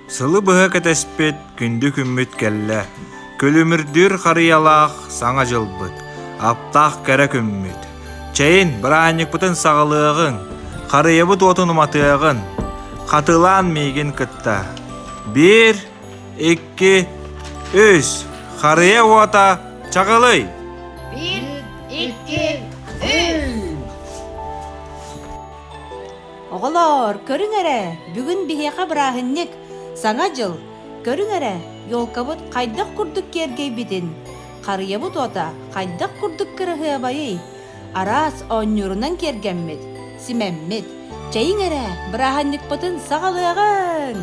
Сылы быһа кэтэспит күндү күммүт кэллэ, күлүмүрдүүр харыйалаах Саҥа дьылбыт, аптаах кэрэ күммүт. Чэйин, бырааһынньыкпытын саҕалыаҕыҥ, харыйабыт уотун уматыаҕын, хатылаан миигин кытта. Биир, икки, үс, харыйа уота чаҕылый! Биир, икки, үс! Оҕолоор, көрүҥ эрэ, бүгүн биһиэхэ бырааһынньык, Саҥа дьыл. Көрүҥ эрэ, елкабыт хайдах курдук киэргэйбитин, харыйабыт уота хайдах курдук кыраһыабайый, араас оонньуурунан киэргэммит, симэммит. Чэйиҥ эрэ, бырааһынньыкпытын саҕалыаҕыҥ!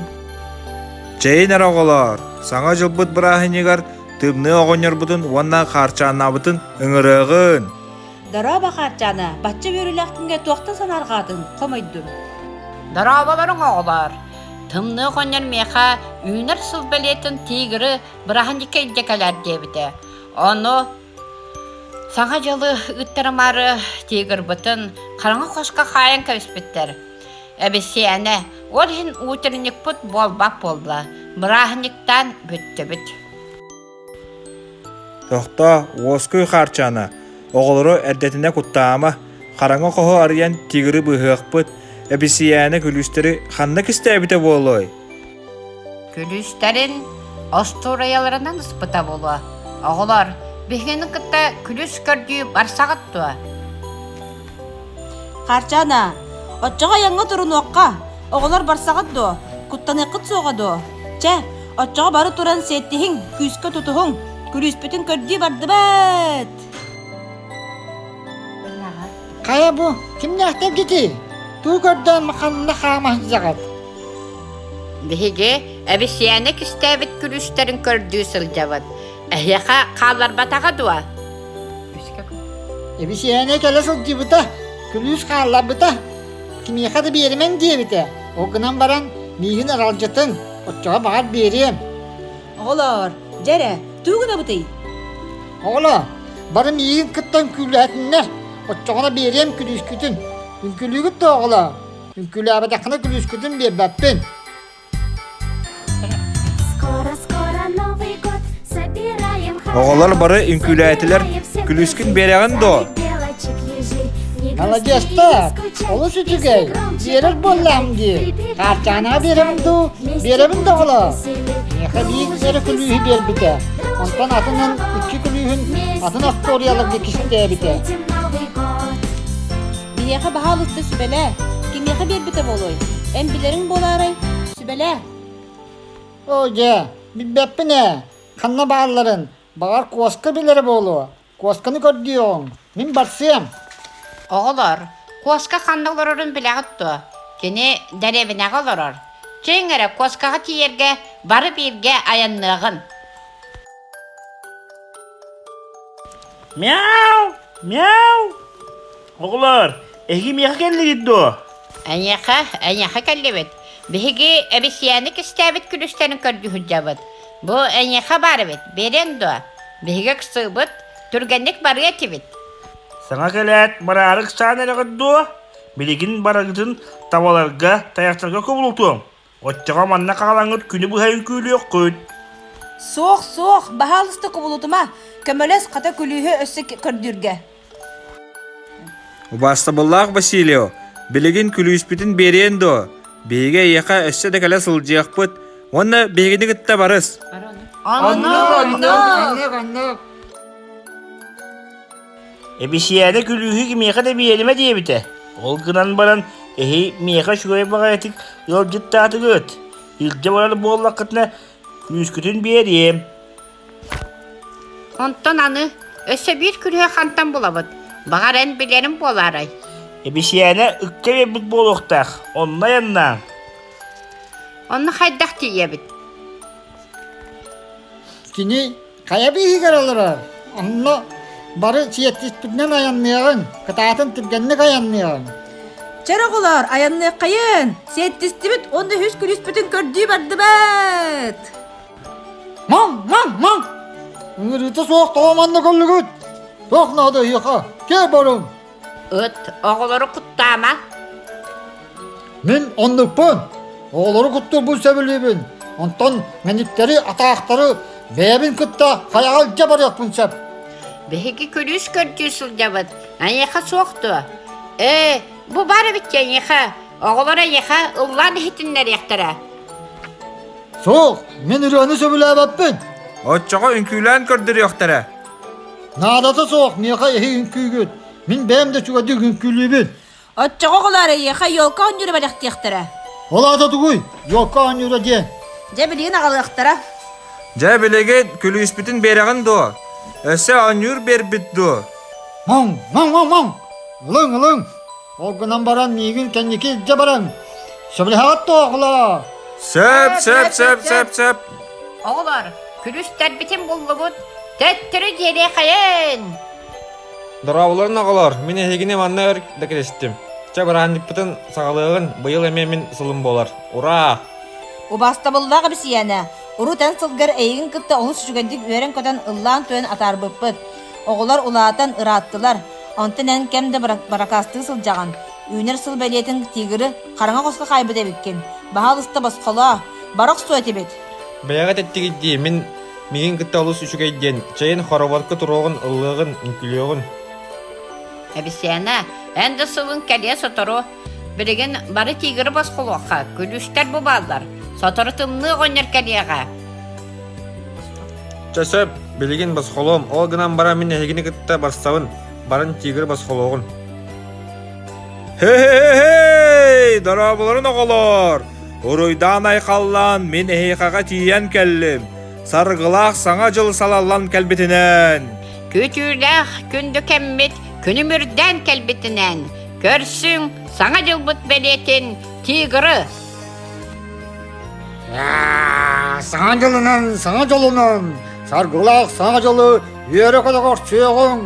Чэйин эрэ оҕолоор, Саҥа дьылбыт бырааһынньыгар тымныы оҕонньорбутун уонна хаарчааннаабытын ыҥырыаҕын! Дорообо, Хаарчаана, бачча үөрүүлээх күҥҥэ туохтан санаарҕаатын, хомойдун? Дорооболоруҥ, оҕолоор! Тымныы оҕонньор миэхэ үүнэр сыл бэлиэтин тигры бырааһынньыкка илдьэ кэлээр диэбитэ. Ону Саҥа дьылы ыыттарымаары тигрбытын хараҥа хоско хаайан кэбиспиттэр. Эбисиэнэ, ол иһин утренникпыт буолбат буолла, бырааһынньыктаан бүттүбүт. Тохтоо, уоскуй Хаарчаана, оҕолору эрдэтинэ куттаама, хараҥа хоһу арыйан тигры быыһыахпыт, эбисийээнэ күлүүстэри ханна кистээбитэ буолуой? Күлүүстэрин остуоруйаларынан ыспыта буолуо. Оҕолор, биһигини кытта күлүүс көрдүү барсаҕыт дуо? Хаарчаана, оччоҕо айаҥҥа турунуохха, оҕолор барсаҕыт дуо, куттаныаххыт суоҕа дуо? Чэ, оччоҕо бары туран сиэттиһиҥ, күүскэ тутуһуҥ, күлүүспүтүн көрдүү бардыбыт! Хайа бу, кимнээхтэргитий? Тугу көрдөөн ханна хаама сылдьаҕыт? Биһиги эбисийээнэ кистээбит күлүүстэрин көрдүү сылдьабыт. Эһиэхэ хаалларбатаҕа дуо? Эбисийээнэ кэлэ сылдьыбыта, күлүүс хаалларбыта. Кимиэхэ да биэримэҥ диэбитэ. Ол гынан баран, миигин аралдьытыҥ, оччоҕо баҕар биэриэм. Оҕолоор, дьэ эрэ, тугу гынабытый? Оҕолоор, бары миигин кытта үҥкүүлээтиннэр, оччоҕуна биэриэм күлүүскүтүн. Үҥкүүлүүгүт да оҕолоор? Үҥкүүлээбэтэххинэ күлүүскүтүн биэрбэппин. Оҕолор бары үҥкүүлээтилэр, күлүүскүн биэрэҕин дуо? Маладьыастар, олус үчүгэй, биэрэр буоллаҕым дии. Хаарчаанаҕа биэрэбин дуу, биэрэбин да оҕолоор. Миэхэ биир эрэ күлүүһү биэрбитэ, онтон атынын икки күлүүһүн атын остуоруйаларга кистээбитэ. Биһиэхэ баһаалыста сүбэлээ. Кимиэхэ биэрбитэ буолуой? Эн билэриҥ буолаарай? Сүбэлээ. Оо дьэ, билбэппин ээ, ханна баалларын, баҕар куоска билэрэ буолуо. Куосканы көрдүөҕүҥ, мин барсыам. Оҕолор, куоска ханна олорорун билэҕит дуо? Кини дэриэбинэҕэ олорор. Чиҥ эрэ куоскаҕа тиийэргэ бары бииргэ айанныаҕын. Мяу! Мяу! Оҕолоор, эһиги миэхэ кэллигит дуо? Эйиэхэ, эйиэхэ кэллибит. Биһиги эбисийээни кистээбит күлүстэрин көрдүү сылдьабыт. Бу эйиэхэ баар эбит, биэриэҥ дуо? Биһиги ыксыыбыт, түргэнник барыа этибит. Саҥа кэлээт, бараары ыксаан эрэҕит дуо? Билигин барыгытын табаларга, тайахтарга кубулутуом. Оччоҕо манна хаалаҥҥыт күнү быһа үҥкүүлүөххүт. Суох, суох, баһаалыста кубулутума, көмөлөс хата күлүүһү өссө көрдүүргэ. Убаастабыллаах Василио, билигин күлүүспүтүн биэриэн дуо? Биһиги эйиэхэ өссө да кэлэ сылдьыахпыт уонна биһигини кытта барыс. Оннук, оннук. Оннук. Эбисийээнэ күлүүһү кимиэхэ да биэримэ диэбитэ. Ол гынан баран, эһи миэхэ үчүгэй баҕайытык ыалдьыттаатыгыт. Илдьэ барар буоллаххытына, күүскүтүн биэриэм. Онтон аны өссө биир күлүүһү хантан булабыт? Баҕар эн билэрин буолаарай? Эбисийээнэ ыкка биэрбит буолуохтаах, онно айаннааҥ. Онно хайдах тиийэбит? Кини Хайа быыһыгар олорор, онно бары сиэттиспитинэн айанныаҕыҥ, кытаатын түргэнник айанныаҕыҥ. Чэр оҕолоор, айанныаххайын! Сиэттистибит уонна үһүс күлүүспүтүн көрдүү бардыбыт! Маҥ, маҥ, маҥ! Ыҥырыыта суох тоҕо манна кэллигит? Туох наада эһиэхэ? Кээ барыҥ! Ыт, оҕолору куттаама. Мин оннукпун. Оҕолору куттуурбун сөбүлүүбүн. Онтон мэниктэри, атаахтары бэйэбин кытта хайаҕа илдьэ барыахпын сөп. Биһиги күлүүс көрдүү сылдьабыт. Эйиэхэ суох дуо? Ээ, бу баар эбит эйиэхэ. Оҕолор эйиэхэ ыллаан иһитиннэриэхтэрэ. Суох, мин ырыаны сөбүлээбэппин. Оччоҕо үҥкүүлээн көрдөрүөхтэрэ. Наадата суох, миэхэ эһи үҥкүүгүт. Мин бэйэм да үчүгэйдик үҥкүүлүүбүн. Оччоҕо оҕолоор эйиэхэ елка оонньуура бэлэхтиэхтэрэ. Ол аата тугуй? Елка оонньуура диэн. Дьэ билигин аҕалыахтара. Дьэ билигин күлүүспүтүн биэрэҕин дуо? Өссө оонньуур биэрбит дуо? Моҥ, моҥ, моҥ, моҥ! Ылыҥ, ылыҥ! Ол гынан баран миигин кэнники илдьэ барыҥ. Сөбүлэһэҕит дуо, оҕолоор? Сөп, сөп, сөп, сөп, сөп. Оҕолор, күлүүстэрбитин буллубут. Төттөрү дьиэлиэхэйин! Дорооболорун оҕолор, мин эһигини манна өр да кэтэстим. Чэ, бырааһынньыкпытын саҕалыаҕын, быйыл эмиэ мин сылым буолар. Ураа! Убаастабыллаах эбисийээнэ, урут эн сылгар эйигин кытта олус үчүгэйдик үөрэн-көтөн ыллаан-туойан атаарбыппыт. Оҕолор улаатан ырааттылар, онтон эн кэм да баракаастыы сылдьаҕын. Үүнэр сыл бэлиэтин тигры хараҥа хоско хаайбыт эбиккин. Баһаалыста босхолоо, бара охсуо этибит. Бэйэҕит эттигит дии, мин Миигин кытта олус үчүгэй диэн, чэйин хороводка туруоҕун, ыллыаҕын, үҥкүүлүөҕүн. Эбисээнэ, эн да сылын кэлиэ сотору. Билигин бары тигры босхолуохха, күлүүстэр бу бааллар. Сотору тымныы оҕонньор кэлиэҕэ. Чэ сөп, билигин босхолуом, ол гынан баран мин эһигини кытта барсабын, баран тигры босхолуоҕун. Хе-хе-хе-хей! Дорооболорун оҕолоор! Уруйдаан айхаллаан мин эһиэхэҕэ тиийэн кэллим. Саргылаах Саҥа дьыл салаллан кэлбитинэн! Күтүүлээх күндү кэммит күнүм үрдээн кэлбитинэн! Көрсүҥ Саҥа дьылбыт бэлиэтин тигры! Саҥа дьылынан, саҥа дьолунан, саргылаах саҥа дьылы үөрэ-көтө көрсүөҕүҥ!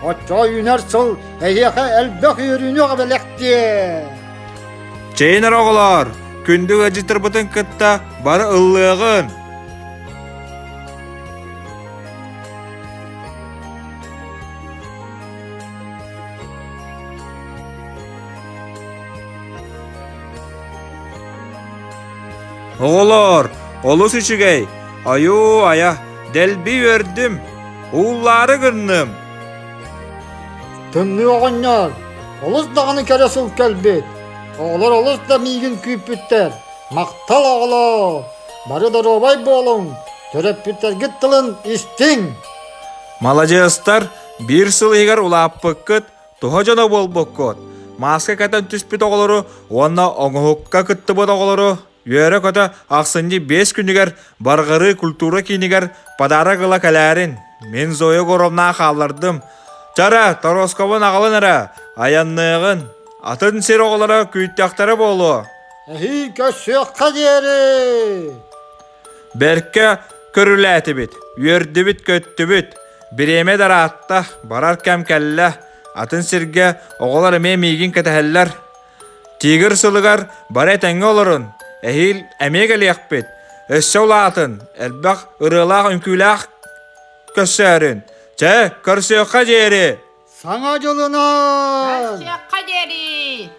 Оччоҕо үүнэр сыл эһиэхэ элбэх үөрүүнү бэлэхтиэ! Чэйин эрэ оҕолоор, күндү ыалдьыттарбытын кытта бары ыллыаҕын! Оҕолоор, олус үчүгэй, айуу-айа, дэлби үөрдүм, ууллаары гынным. Тымныы оҕонньор, олус даҕаны кэрэ сыл кэлбит. Оҕолор олус да миигин күүппүттэр. Махтал оҕолоор! Бары доруобай буолуҥ, төрөппүттэргит тылын истиҥ! Маладьыастар, биир сыл иһигэр улааппыккыт, туһа дьоно буолбуккут. Мааска кэтэн түспүт оҕолору уонна оҥоһукка кыттыбыт оҕолору үөрэ-көтө ахсынньы биэс күнүгэр Барҕарыы культура киинигэр подарок ыла кэлээрин. Мин Зоя Егоровнаҕа хааллардым. Чара, торуоскабын аҕалын эрэ, айанныаҕын. Атын сир оҕолоро күүттэхтэрэ буолуо. Эһии көрсүөххэ диэри! Бэркэ көрүлээтибит, үөрдүбүт-көттүбүт. Бириэмэ да ыраатта, барар кэм кэллэ. Атын сиргэ оҕолор эмиэ миигин кэтэһэллэр. Тигр сылыгар бары этэҥҥэ олорун, эһиил эмиэ кэлиэхпит. Өссө улаатын, элбэх ырыалаах-үҥкүүлээх көрсөөрүн. Чэ, көрсүөххэ диэри! Саҥа дьылынан! Көрсүөххэ диэри!